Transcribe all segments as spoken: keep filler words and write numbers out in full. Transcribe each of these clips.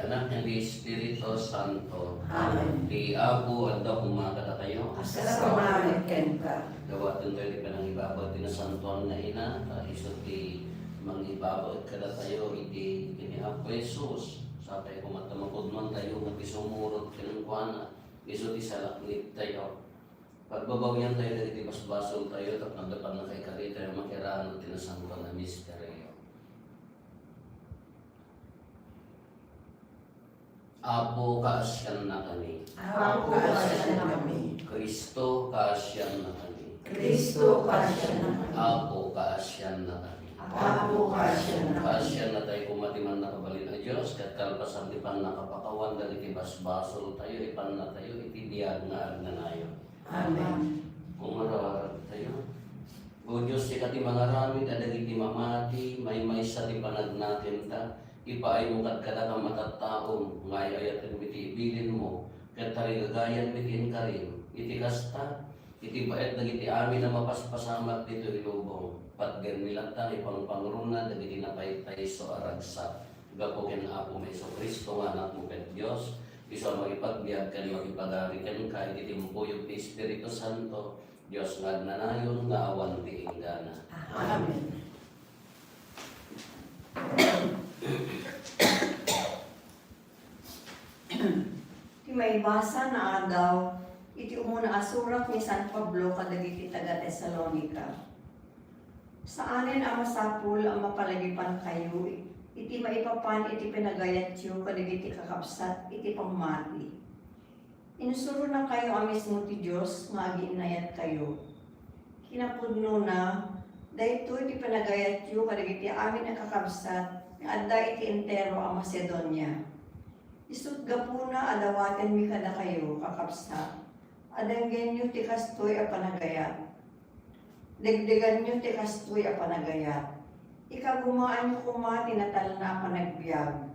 Anak, ken ti Espiritu Santo. Amen. Ti Apo adda koma kadatayo. Kasta met kenka. Dawaten tayo ti panangibabaw ti Nasantoan nga Ina, ta isu ti mangibabaw kadatayo iti, iti ni Apo Jesus. Sa tayo koma ta mapudnoan tayo nga ti sumurot kenkuana, isu ti salaknib tayo. Pagbabawian tayo dagiti basbasol tayo, tapno adda pannakaikari tayo makirano ti nasantoan a misterio. Apo, kaasiannakami. Apo, kaasiannakami. Cristo, kaasiannakami. Cristo, kaasiannakami. Apo, kaasiannakami. Apo, kaasiannakami. Kaasianna tayo koma ti Mannakabalin a Dios, ket kalpasan ti pannakapakawan dagiti basbasol tayo, ipanna tayo iti biag nga agnanayon. Amen. Umararag tayo. O Dios, sika ti mangaramid a dagiti mamati, maymaysa ti panagnakinta. Ipaaymo kadkadaka a tattaom nga ay-ayatenmi ti ibilinmo, ket tarigagayanmi ti inkarim. Iti kasta, iti baet dagiti amin a mapaspasamak ditoy lubong, patgenmi latta nga ipangpangruna dagiti napaypayso a ragsak. Gapu ken Apomi Jesu-Cristo nga Anakmo ket Dios, isu a mangipagbiag ken mangipagari kenka iti timpuyog ti Espiritu Santo, Dios nga agnanayon nga awan ti inggana. Amen. Ti maibasa nga adaw iti umuna a surat ni San Pablo kadagiti taga-Tesalonica. Saanen a masapul a mapalagipankayo iti maipapan iti panagayatyo kadagiti kakabsat iti pammati. Insuronakayo a mismo ti Dios nga agiinnayatkayo. Kinapudnona, daytoy ti panagayatyo kadagiti amin a kakabsat nga adda iti entero a Macedonia. Isut' gapuna a dawatenmi kadakayo, kakabsat, a denggenyo ti kastoy a panagayat. Degdeganyo ti kastoy a panagayat. Ikagumaanyo koma ti natalna a panagbiag.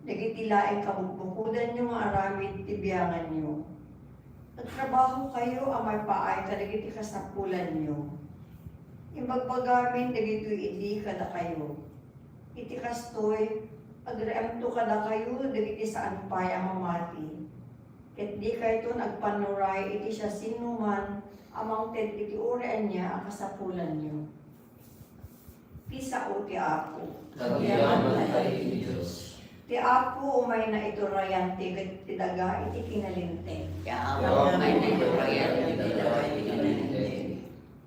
Dagiti laeng kabukbukodanyo nga aramid ti bianganyo. Agtrabahokayo a maipaay kadagiti kasapulanyo. Imbagbagamin dagitoy idi kadakayo. Iti kastoy, agraemto kadakayo dagiti saan pay a mamati. Ket dikayton agpannuray iti siasinoman a mangted iti uray ania a kasapulanyo. Ti sao ti Apo. Agyamankay ti Dios. Ti Apo umayna iturayan ti, ti daga iti kinalinteg. Ti Apo umayna iturayan ti daga iti kinalinteg.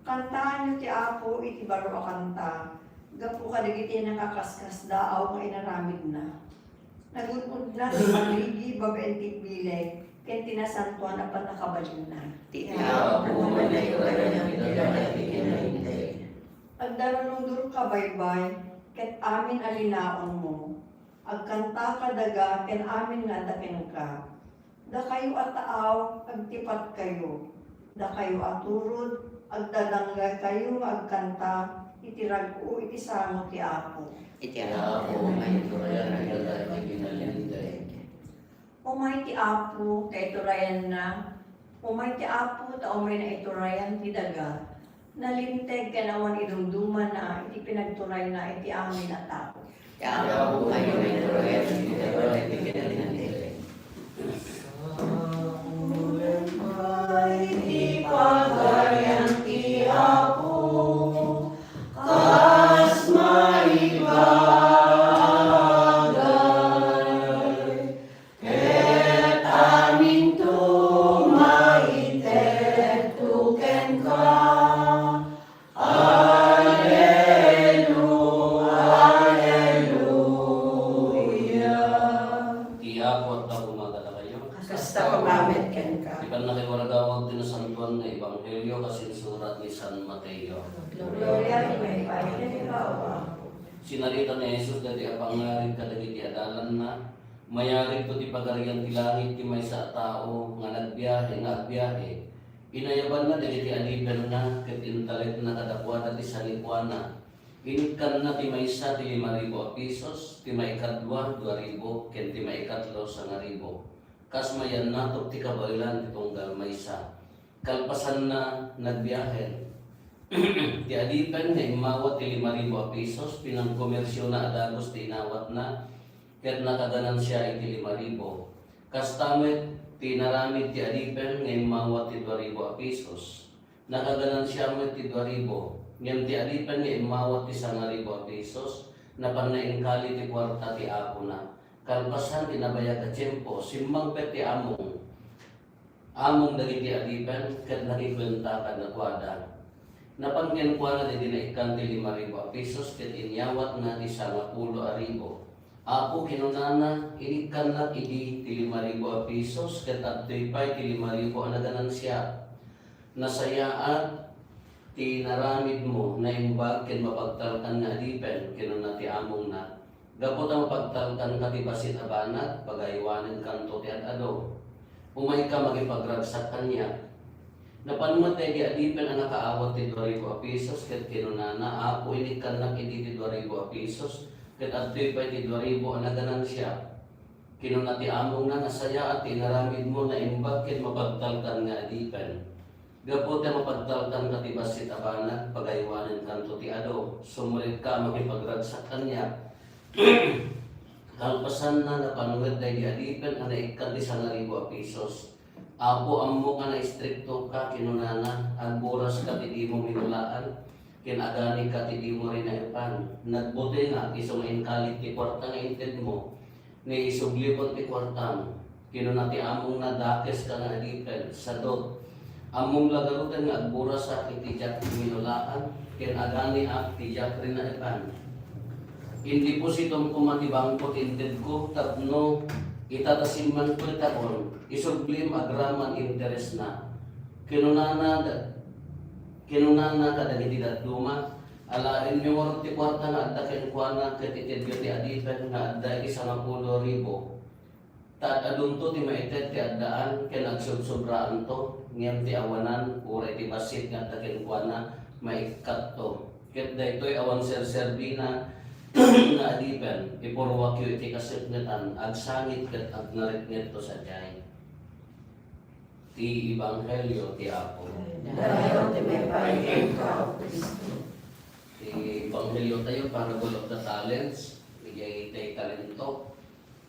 Kantaanyo ti Apo iti baro a kanta, gapu kadagiti nakaskasdaaw nga inaramidna. Nagun-odna ti pangrigi babaen ti bileg ken ti nasantoan a pannakabalinna. Ti Apo umayna iturayan ti daga iti kinalinteg. Agdarunudorka baybay ket amin a linaonmo. Agkantaka daga ken amin nga adda kenka. Dakayo a taaw, agtipatkayo. Dakayo a turod, agdadanggaykayo nga agkanta iti rag-o iti sango ti Apo. Iti Apo nga iturayan ti daga iti kinalinteg. Umay ti Apo ta iturayanna, umay ti Apo ta umayna iturayan ti daga. Nalinteg ken awan idumdumana iti pinagturayna iti amin a tao. Ti Apo nga iturayan ti daga iti kinalinteg. Iti pagarian ti Apo, kas maibagay, ket aminto maitedto kenka. Aleluya, aleluya. Ti Apo adda koma kadakayo. Kasta koma met kenka. Ti pannakawaragawag ti Nasantoan nga Ebanghelio kas insurat ni San Mateo. Gloria ita, Apo. Sinarita ni Jesus daytoy a pangngarig kadagiti adalanna. Mayarigto ti Pagarian ti Langit ti maysa a tao nga nagbiahe nga agbiahe. Inayabanna dagiti adipenna ket intalekna kadakuada ti sanikuana. Inikkanna ti maysa ti lima ribu a pesos, ti maikadua, dua ribu, ken ti maikatlo, sangaribu. Kas mayannatok ti kabaelan ti tunggal maysa. Kalpasanna, nagbiahen. Ti adipen nga immawat ti lima ribu a pesos, pinangkomersiona a dagus ti inawatna, ket nakaganansia iti lima ribu. Kasta met ti inaramid ti adipen nga immawat ti dua ribu a pesos. Nakaganansia met ti dua ribu, ngem ti adipen nga immawat ti sangaribu a pesos, napanna inkali ti kuarta ti apona. Kalpasan ti nabayag a tiempo, simmangpet ti among, among dagiti adipen, ket nakibenta kadakuada. Napan kenkuana dagiti naikkan ti lima ribu a pesos, ket inyawatna ti sangapulo a ribu. "Apo," kinunana, "inikkannak idi ti lima ribu a pesos, ket adtoy pay ti lima ribu a naganansia. Nasayaat ti inaramidmo, naimbag ken mapagtalkan nga adipen," kinuna ti amongna. "Gapu ta mapagtalkanka ti bassit a banag, pagaywanenkanto ti ad-adu. Umayka, makipagragsak kaniak." Napan met daydi adipen a nakaawat ti dua ribu a pesos, ket kinunana, "Apo, inikkannak idi ti dua ribu a pesos, ket adtoy pay ti dua ribu a naganansia." Kinuna ti amongna, "Nasayaat ti inaramidmo, naimbag ken mapagtalkan nga adipen. Gapu ta mapagtalkanka ti bassit a banag, pagaywanenkanto ti adu. Sumrekka, makipagragsak kaniak." Kalpasanna, napan met daydi adipen a naikkan ti sangaribu a pesos. "Apo, ammok a naistriktoka," kinunana, "agburaska ti dimo minulaan, ken aganika ti dimo rinaepan. Nagbutengak isu nga inkalik ti kuarta nga intedmo. Naisublikon ti kuartam." Kinuna ti amongna, "Dakeska nga adipen, sadut. Ammom la garuden nga agburasak iti diak minulaan, ken aganiak ti diak rinaepan. Indepositom koma ti bangko ti intedko tapno ita ta simmanpetakon, isublim agraman interesna." Kinunana da-, kinunana kadagiti dadduma, "Alaenyo ngarud ti kuarta nga adda kenkuana ket itedyo ti adipen nga adda iti sangapulo ribu. Ta ad-adunto ti maited ti addaan ken agsubsobraanto, ngem ti awanan, uray ti bassit nga adda kenkuana, maikkatto. Ket daytoy awan serserbina nga adipen, ipurruakyo iti kasipngetan, agsangit ket agngaripngetto sadiay." Ti Ebanghelio ti Apo. Dayaw ti maipaay kenka, O Cristo. Ti Ebanghelio tayo, parable of the talents, idiay tay talento.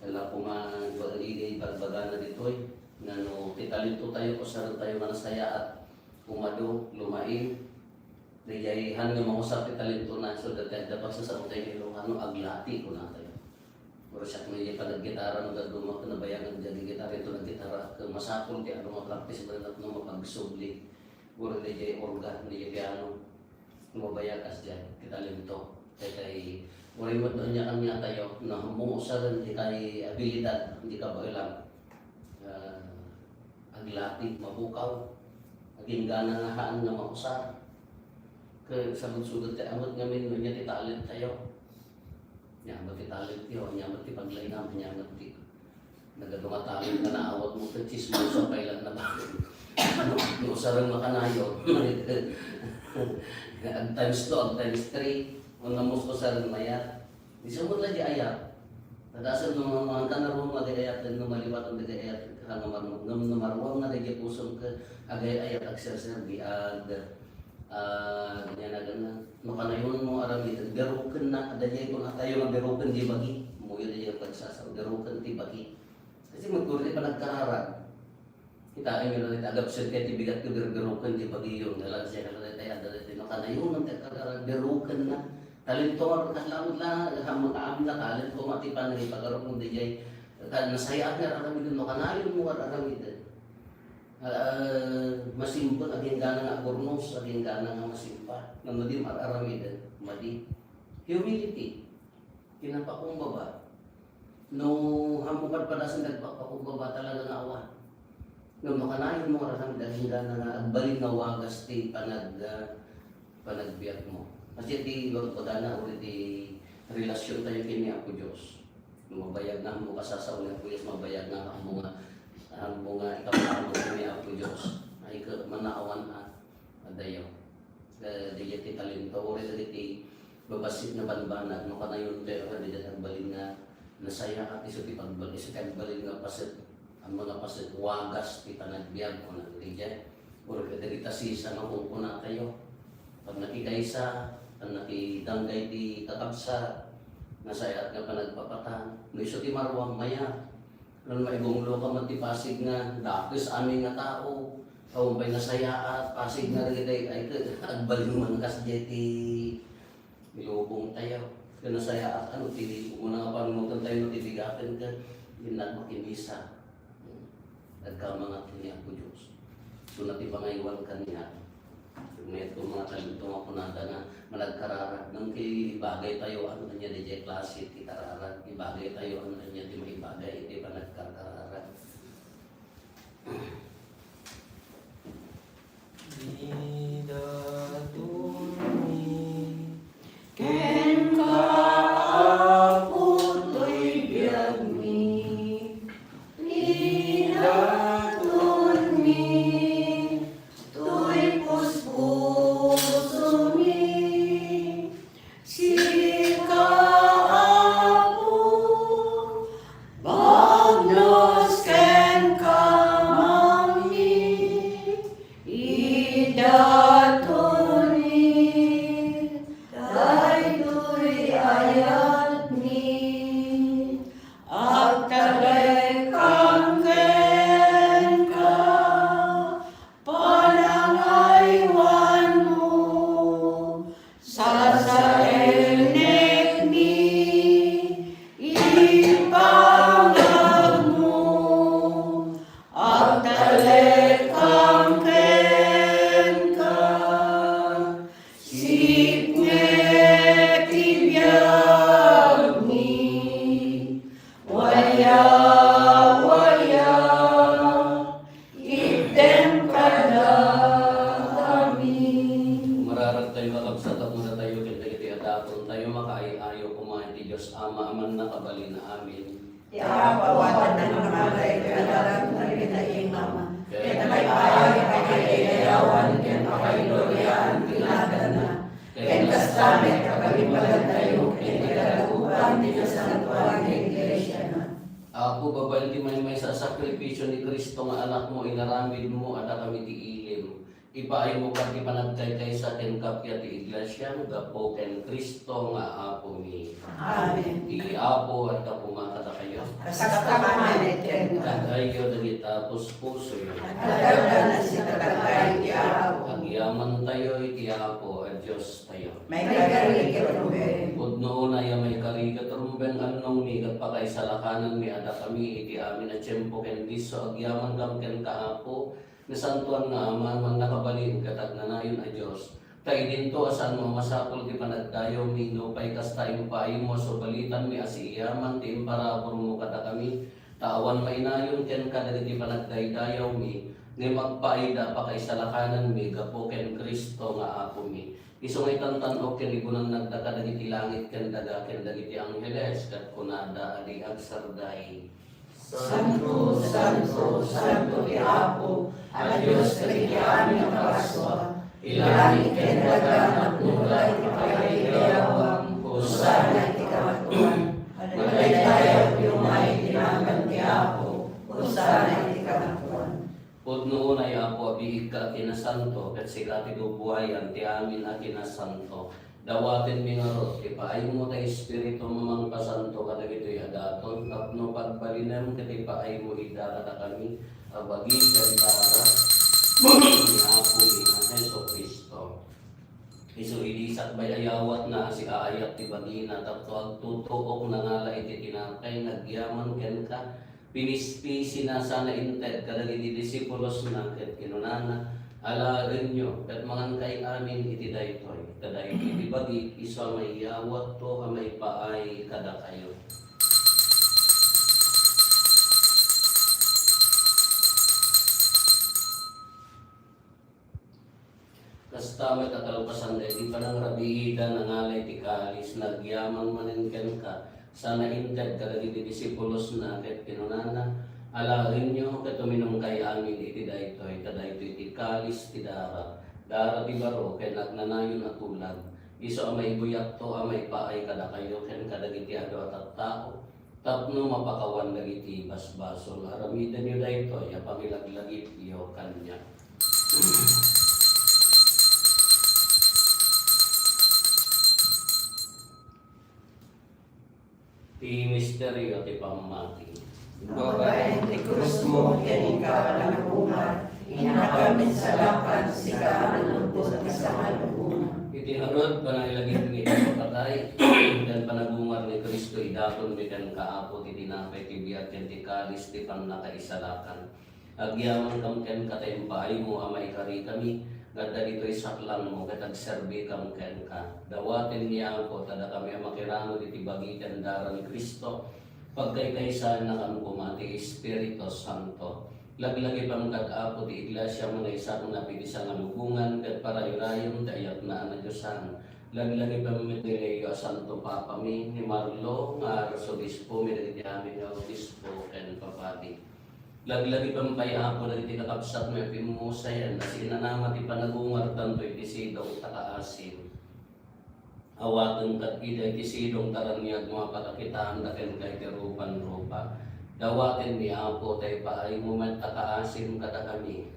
Kala koma, iba-, idiay bagbagana ditoy, nga no ti talento tayo, usaren tayo nga nasayaat, umadu, lumaing. Daydiay han nga mausar ti talentona, so, dayta, dayta pagsasao tayo, no, ano, aglati, kuna tayo. Pero siak no, idiay panaggitara, no, dadduma, nabayagan, idiay gitara, ito naggitara, ket masapul ti, ano, nga practice, no, mapagsubli. Pero daydiay organ, daydiay piano. Mabayag kasdiay, ti talento. Kay, kay, uray met no ania kaniatayo, no, ammom usaren dikay abilidad, dika baelan. Ah, aglati, mabukaw. Agingga nga haan nga mausar. Ket saludsodentayo met ngamin no ania ti talent tayo. Ania met ti talent tayo, ania met ti paglainam, ania met ti Nagadu nga talent nga naawatmo ket tsismosa pay laeng nabanag. No, no usaren makanayon. Ag times two, ag times three, wenno mus-, usaren mayat. Isu met la diay ayat. Tadasen no, no, no, ania nga naruam nga agay-ayat, no maliwatan dagay ayat, haan nga marmo-, ngem no maruam nga dagay pusom ket agay-ayat agserserbi, ag Ah, ania naganna, no kanayonmo aramiden, berukenna, adda diay kunatayo nga beruken ti bagi. Ammoyo diay pagsasao, beruken ti bagi. Kasi magkuri ti panagkararag. Kitaenyo la dayta, agabsentkayo ti bigat ket berberuken ti bagiyo. Nga la siya, kala dayta, adda dayta, no kanayon ti agkararag, berukenna. Talento nga, kasla met la, ammom nga talento nga ti panangipagarup mo diay. Ka-, nasayaat nga aramiden, no kanayonmo aramiden. Ah, masimpet, agingga nga agurnos, agingga nga masimpa. Ngem no dimo ar-aramiden, madi. Humility. Kinapakumbaba. No, ammom padpadasen dagpapakumbaba talaga nga awan. Ngem no kanayonmo aramid, agingga nga agbalin nga wagas ti panag-, ah, panagbiagmo. Kasi ti bagbagana, uray ti relasiontayo ken ni Apo Dios. No mabayag nga ammom kasasao ni Apo Dios, mabayag nga ammom nga, ammom nga ikaw nga ammom ni Apo Dios. Ay, ka-, manaawan a, adayo. Eh, daydiay ti talento, uray dagiti babassit nga banbanag, no kanayontayo, daydiay agbalin nga nasayaat, isu ti pagbal-, isu ti agbalin nga paset, ammom nga paset, wagas ti panagbiag, kuna daydiay. Uray kadagita sisa nga kunkunatayo. Pannakikaysa, pannakidanggay ti kakabsat, Nasayaat nga panagpapatan. No isu ti maruam, mayat. Ngem maibungloka met ti pasig nga dakes amin nga tao. Awan pay nasayaat, pasig nga dagiti ay, ay, agbalin man kasdiay ti ilubong tayo. Ken nasayaat, ano, ti, umuna nga panunoten tayo no ti bigaten ken, yun, nagmakimisa. Agkamangatan ni Apo Dios. So, nati pangaywan kaniya. Mayat ko mga talento nga kunada nga managkararag. Nang kay ibagay tayo, ano, kanya di jay klase ti kararag. Ibagay tayo, ano, kanya ti maibagay, iti panagkararag. Idatonmi kenka, Apo, toy biagmi. Idatonmi toy puspusomi. Sika, Apo, bagnos ken kamangmi, idatonmi daytoy ayatmi. Agtalekam kenka, panangaywanmo, sasaennekmi, ipangagmo, agtalekam kenka, sipnget ti biagmi, waya, waya, itdem kadakami. Mararag tayo, kakabsat, tapno datayo ken dagiti adaton tayo makaay-ayo koma iti Dios Ama a mannakabalin amin. Ti Apo, awatenna nga mangngegda dagiti pinaimam, ket maipaay a pakaidayawan ken pakaigloryaan ti naganna. Ken kasta met, kabagibagiantayo ken ti kadagupan ti nasantoan nga iglesiana. Apo, babaen ti maymaysa a sakripisio ni Cristo nga Anakmo, inaramidmo a dakami ti ilim. Ipaaymo kadi ti panagkaykaysa ken kappia ti Iglesia, gapu ken Cristo nga Apomi. Amen. Ti Apo adda koma kadakayo. Kasta met kenka. Tagayyo dagita puspusoyo. Adda dagiti tattao iti Apo. Agyamantayo iti Apo a Diostayo. Maikari ket rumbeng. Pudno unay a maikari ket rumbeng, annongmi ket pakaisalakananmi a dakami iti amin a tiempo ken disso agyaman kam kenka, Apo, Nasantoan nga Ama, mannakabalin ket agnanayon a Dios, ta idinto a saanmo a masapul ti panagdayawmi, nupay kasta impaaymo a subalitanmi a siiyaman ti imparaburmo kadakami, ta awan mainayon kenka dagiti panagdaydayawmi, ngem agpaayda a pakaisalakananmi gapu ken Cristo nga Apomi. Isu nga itantan-ok ken ibunannagda kadagiti langit ken daga ken dagiti angheles, ket kunada a di agsarday. Santo, santo, santo ti Apo a Dios dagiti amin a basua. Ti langit ken daga napnona iti pakaidayawam. Hosanna iti kangatoan. Madaydayaw ti umay iti nagan ti Apo. Hosanna iti kangatoan. Pudno unay, Apo, a biigka a kinasanto, ket sika ti bubuayan ti amin a kinasanto. Dawatenmi ngarud ti paaymo ti Espiritum a mangpasanto kadagitoy a daton tapno pagbalinem ket ipaaymo ida kadakami a bagi ken para ni Apomi a Jesu-Cristo. Isu idi sakbay a yawatna a siaayat ti bagina tapno agtutuok nangala iti tinapay nga agyaman kenka, Pinispisina sana inted kadagiti disipulosna ket kinunana, "Alaenyo ket mangankay amin iti daytoy, ta daytoy ti bagik isu a maiyawatko a maipaay kadakayo." Kasta met a kalpasan daydi panangrabiida, nangala iti kalis, nagyaman manen kenka, sana inted kadagiti disipulosna, ket kinunana, "Alaenyo ket uminumkay amin iti daytoy, ta daytoy ti kalis ti dara, dara ti baro ken agnanayon a tulag, isu a maibuyatko a maipaay kadakayo ken kadagiti adu a tattao." Tapno mapakawan dagiti basbasol, aramidenyo daytoy a pangilaglagipyo kaniak. Ti misterio ti pammati. Babaen ti krusmo ken inka a panagungar, innak a minsalakan, sika a nanulbod ti sangalubongan. Iti ngarud, panangilagidmi ti patay ken panagungar ni Cristo, idatonmi kenka, Apo, ti tinapay ti biag ken ti kalis ti pannakaisalakan. Agyamankam kenka ta impaaymo a maikarikami nga adda ditoy saklangmo ket agserbikam kenka. Dawatenmi, Apo, ta dakami a makiranod iti bagi ken dara ni Cristo, pagkaykaysaennakam koma ti Espiritu Santo. Laglagipem kad, Apo, ti iglesiam nga naisaknap iti sangalubongan ket parayrayem ti ayatna a nadiosan. Laglagipem met ni Leo a Santo Papami, ni Marlo nga Arsobispomi, dagiti amin nga obispo ken papadi. Laglagipem pay, Apo, dagiti kakabsatmi a pimmusayan a sinanama ti panagungartanto iti sidong ta kaasim. Awatem kad ida iti sidong ta raniagmo a pakakitaanda kenka iti rupan-rupa. Dawatenmi, Apo, ta ipaaymo met ta kaasim kadakami.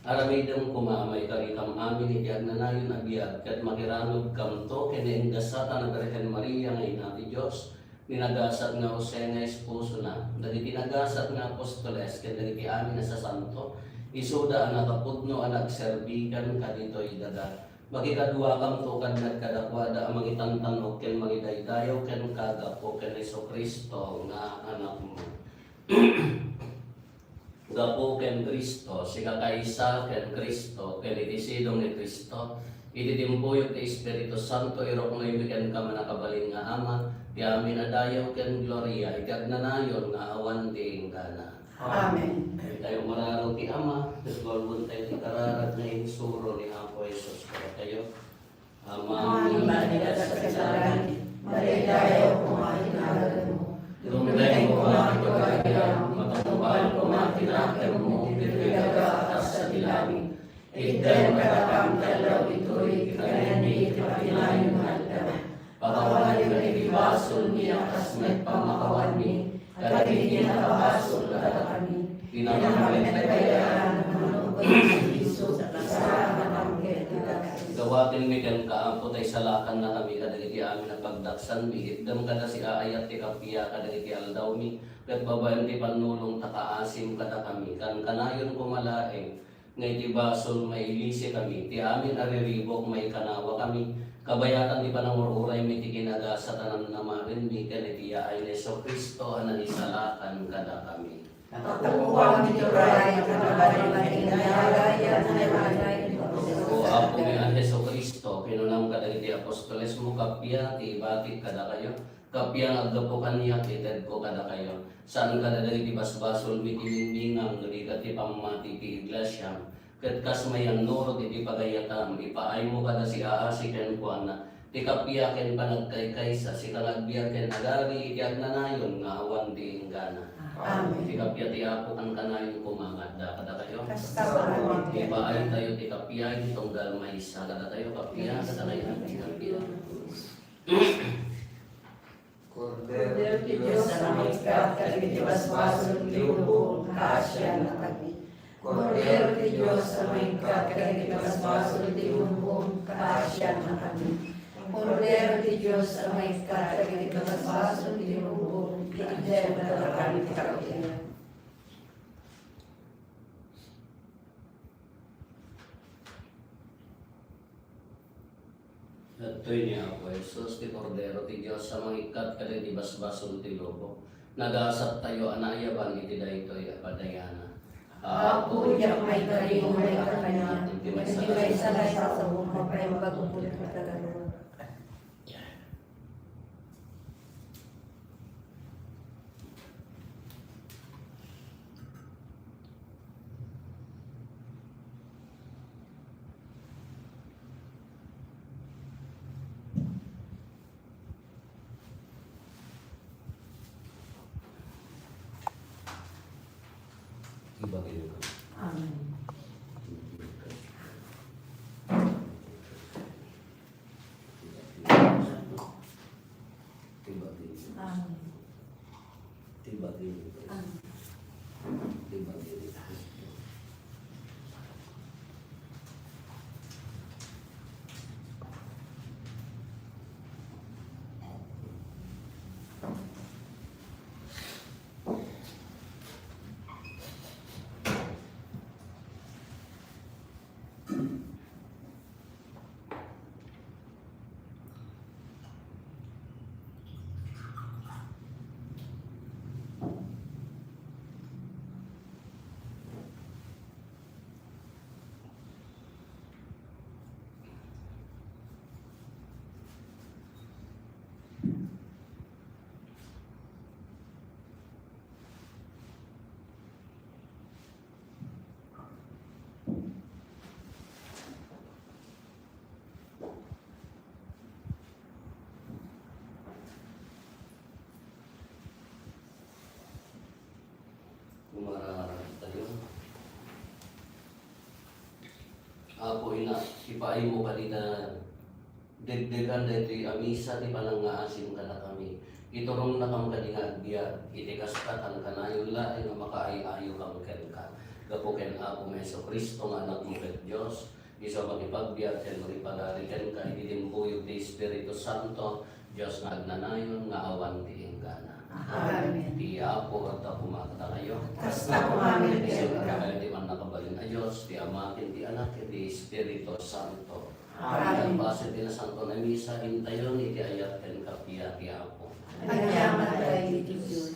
Aramidem koma a maikarikam amin iti agnanayon a biag ket makiranudkamto ken ni Ingasatan a Birhen Maria nga Ina ti Dios, ni nagasat nga Jose nga esposona, dagiti nagasat nga apostoles, ken dagiti amin a sasanto, isuda a nakapudno a nagserbi kenka ditoy daga. Makikaduakamto kad kadakuada a mangitantanok ken mangidaydayaw kenka gapu ken Jesu-Cristo nga Anakmo. Gapu ken Cristo, sikakaysa ken Cristo, ken iti sidong ni Cristo, iti timpuyog ti Espiritu Santo, iruknoymi kenka, mannakabalin nga Ama, ti amin a dayaw ken gloria iti agnanayon nga awan ti inggana. Amen. Tayo mararaw ti Ama, ket walwentayo ti kararag nga insuro ni Apo Jesus kadatayo. Amami nga adda sadi langit, madaydayaw koma ti naganmo. Dumteng koma ti pagariam, matungpal koma ti nakemmo, ditoy daga a kas iti langit. Itdem kadakam ti aldaw ditoy ti kanianmi iti patinayon nga aldaw. Pakawanyo dagiti basolmi a kas met pamakawanmi kadagiti nakabasol kadakami. Pinakamalin a kayaan a mannubbot ni Cristo, isalakanakam ket ti dakes. Dawatenmi kenka, Apo, ta isalakannakami kadagiti amin a pagdaksanmi. Itdem kada siaayat ti kappia kadagiti aldawmi, ket babaen ti pannulong ta kaasim kadakami. Kankanayon koma laeng nga iti basol mailisikami, ti amin a riribuk maikanawakami, kabayatan ti panangur-uraymi iti kinagasat a namnamaenmi ken iti yaay ni Jesu-Cristo a nangisalakan kadakami. Tapno amin ti uray, ken abalinmi ti nagayayat, ken abalinmi ti O Apomi a Jesu-Cristo, kinunam kadagiti apostolesmo, kappia ti ibatik kadakayo, kappia nga aggapu kaniak ti itedko kadakayo. Saan kada dagiti basbasolmi ti ningningang, no di ket ti pammati ti iglesiam. Ket kas mayannurot iti pagayatam, ipaaymo kada siaasi kenkuana ti kappia ken panagkaykaysa, sika nga agbiag ken agari iti agnanayon nga awan ti inggana. Amen. Ti kappia ti Apo kankanayon koma nga adda kadakayo. Kasta met. Ipaaytayo ti kappia iti tunggal maysa kadatayo, kappia kadakayo ti kappia. Kordero ti Dios a mangikkat kadagiti basbasol ti lubong, kaasiannakami. Kordero ti Dios a mangikkat kadagiti basbasol ti lubong, kaasiannakami. Kordero ti Dios a mangikkat kadagiti basbasol ti lubong, itdem kadakami ti kappia. Datoy ni Apo Jesus, ti Kordero ti Dios a mangikkat kadagiti basbasol ti lubong. Nagasattayo a naayaban iti daytoy a padayanan. Apo, diak maikari nga maikkan kaniak, ngem ti maysa nga isalaysao, mapaimbagko ti pagkadalua. Amen. Amen. Mararag tayo. Apo, Ina, ipaaymo kadi ta degdegan daytoy a misa ti panangngaasim kadakami. Iturongna kam kadi nga agbiag iti kasta, kankanayon laeng a makaay-ayokam kenka. Gapu ken Apo nga Jesu-Cristo nga Anakmo ket Dios, isu a makipagbiag ken makipagari kenka iti timpuyog ti Espiritu Santo, Dios nga agnanayon nga awan ti inggana. Amen. Ti Apo adda koma kadakayo. Kasta koma met kenka. Isu kadakayo ti mannakabalin a Dios, ti Ama, ken ti Anak, ken ti Espiritu Santo. Amen. Iti paset ti Nasanto a Misa, intayon iti ayat ken kappia ti Apo. Agyamanak daydi Dios.